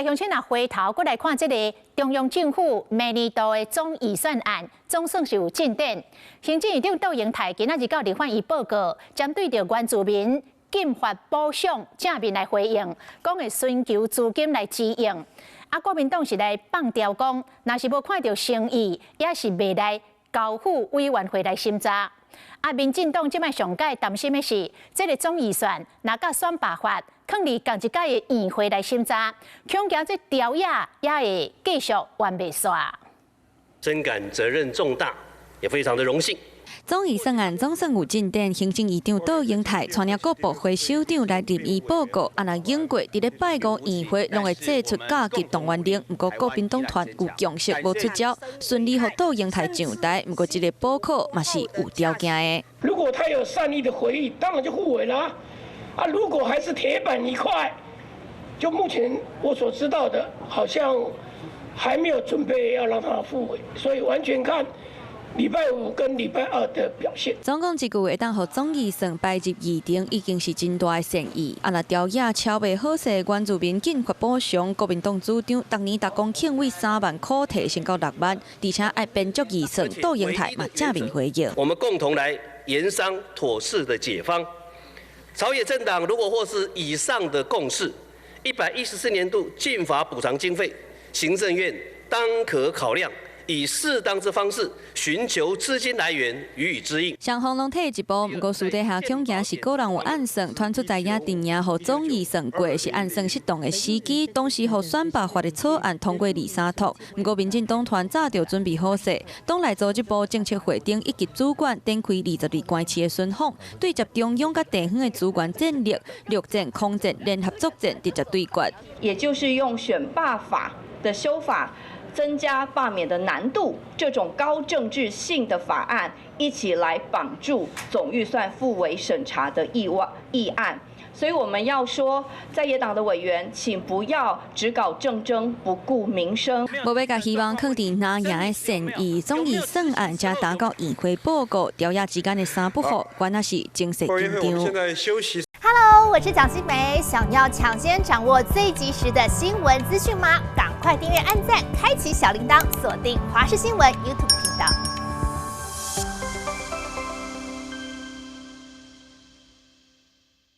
鄉親若回頭閣來看這个中央政府明年度的總預算案，總算是有進展。行政院長杜英泰今仔日到立法院報告，針對著原住民禁發補償正面來回應，講會尋求資金來支應。啊，國民黨是來放調講，若是無看著誠意，也是袂來交付委員會來審查。啊，民進黨這擺上蓋擔心的是，這个總預算若佮選罷法，囥佇仝一屆的院會來審查，恐驚這朝野也會繼續冤袂煞。深感責任重大，也非常的榮幸。總預算案總算有進展，行政院長杜英泰帶領各部會首長來入院報告，啊，若經過佇咧拜五院會，攏會祭出加急動員令。毋過國民黨團有共識無出招，順利予杜英泰上台。毋過這个補考嘛是有條件的。如果他有善意的回應，當然就復委啦。啊，如果還是鐵板一塊，就目前我所知道的，好像還沒有準備要讓他復委，所以完全看禮拜五跟禮拜二的表現。總共一句會當予總預算擺入議程，已經是真大的善意。啊，若朝野敲袂好勢，原住民禁發補償，國民黨主張逐年逐公頃為3萬箍提升到6萬，而且愛編足預算，杜英泰嘛正面回應。我們共同來研商妥適的解方。朝野政黨如果獲是以上的共識，114年度禁伐補償經費，行政院當可考量，以適當之方式尋求資金來源予以支應。雙方攏退一步，毋過私底下恐驚是個人有暗算，傳出在野陣營予總預算過是暗算適當的時機，同時予選罷法的草案通過二三讀。毋過民進黨團早就準備好勢，黨內組織部政策會長一級主管展開22關市的巡訪，對接中央佮地方的資源戰力，陸戰、空戰聯合作戰直接對決。也就是用選罷法的修法，增加罷免的難度，這種高政治性的法案一起來綁住總預算復委審查的議案，所以我們要說，在野黨的委員，請不要只搞政爭，不顧民生。無欲共希望囥佇藍營的善意總預算案，才打到院會報告，朝野之間的三不合，原來是情勢緊張。現在休息。 Hello，我是蔣新梅，想要搶先掌握最及時的新聞資訊嗎？趕快訂閱、按讚、開啟小鈴鐺，鎖定華視新聞 YouTube 頻道。